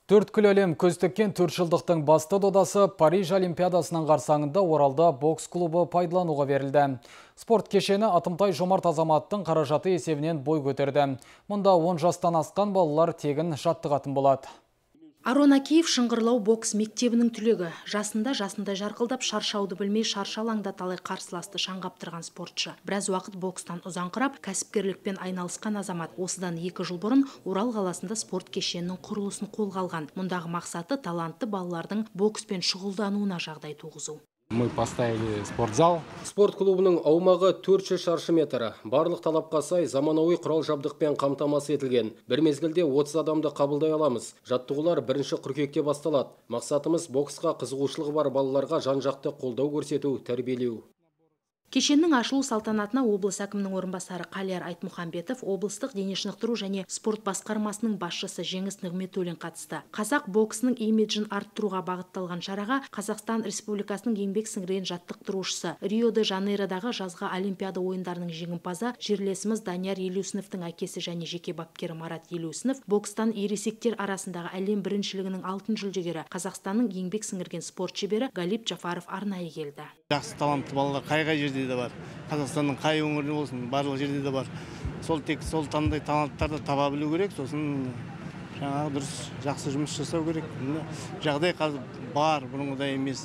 Төрткүл әлем көз тіккен төрт жылдықтың басты додасы Париж Олимпиадасының қарсаңында Оралда бокс клубы пайдалануға берілді. Спорт кешені Атымтай жомарт азаматтың қаражаты есебінен бой көтерді. Мұнда 10 жастан асқан балалар тегін жаттығатын болады. Арон Акиев шыңғырлау бокс мектебінің түлегі. Жасында жасындай жарқылдап, шаршауды білмей шаршы алаңда талай қарсыласты шаң қаптырған спортшы. Біраз уақыт бокстан ұзаңқырап, кәсіпкерлікпен айналысқан азамат осыдан 2 жыл бұрын Орал қаласында спорт кешенінің құрылысын қолға алған. Мұндағы мақсаты талантты балалардың бокспен шұғылдануына жағдай туғызу. Мы поставили спортзал. Спорт клубының аумағы 400 шаршы метр. Барлық талапқа сай заманауи құрал жабдықпен қамтамасыз етілген. Бір мезгілде 30 адамды қабылдай аламыз. Жаттығулар 1 қыркүйекте басталады. Мақсатымыз боксқа қызығушылығы бар балаларға жан-жақты қолдау көрсету, тәрбиелеу. Кешеннің ашылу салтанатына облыс әкімінің орынбасары Қалияр Айтмұхамбетов, облыстық дене шынықтыру және спорт басқармасының басшысы Жеңіс Нығметуллин қатысты. Қазақ боксының имиджін арттыруға бағытталған шараға Қазақстан Республикасының еңбек сіңірген жаттықтырушысы, Рио-де-Жанейродағы жазғы Олимпиада ойындарының жеңімпазы, жерлесіміз Данияр Елеусіновтің әкесі және жеке бапкері Марат Елеусінов, бокстан ересектер арасындағы әлем біріншілігінің алтын жүлдегері, Қазақстанның еңбек сіңірген спорт шебері Галип Джафаров арнайы келді. Жақсы талантты балалар қай-қай жерде де бар. Қазақстанның қай өңірінде болсын, барлық жерде де бар. Сол тек сол таңдай таланттарды таба білу керек, сосын жаңағы дұрыс жақсы жұмыс жасау керек. Жағдай қазір бар, бұрынғыдай емес.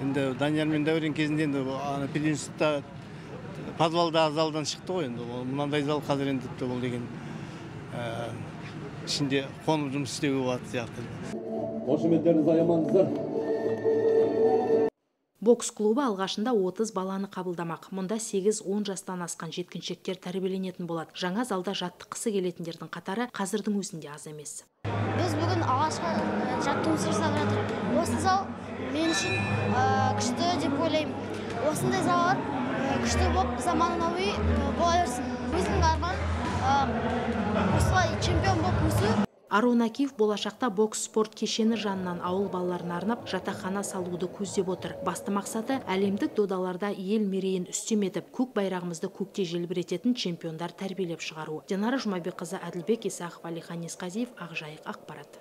Енді Данияр мен Дәурен кезінде енді пединститутта подвалдағы залдан шықты ғой енді. Мынандай зал қазір енді тіпті ол деген ішінде қонып жұмыс істеуге болады сияқты. Қошеметтеріңізді аямаңыздар. Бокс клубы алғашында 30 баланы қабылдамақ. Мұнда 8-10 жастан асқан жеткіншектер тәрбиеленетін болады. Жаңа залда жаттыққысы келетіндердің қатары қазірдің өзінде аз емес. Біз бүгін алғашқы жаттығуымызды жасап жатырмыз. Осы зал мен үшін күшті деп ойлаймын. Осындай залдар күшті болып, заманауи бола берсін. Өзімнің арманым осылай чемпион болып өсу. Арон Акиев болашақта бокс спорт кешені жанынан ауыл балаларына арнап жатақхана салуды көздеп отыр. Басты мақсаты әлемдік додаларда ел мерейін үстем етіп, көк байрағымызды көкте желбірететін чемпиондар тәрбиелеп шығару. Динара Жұмабекқызы, Әділбек Исақов, Әлихан Есқазиев, Ақжайық ақпарат.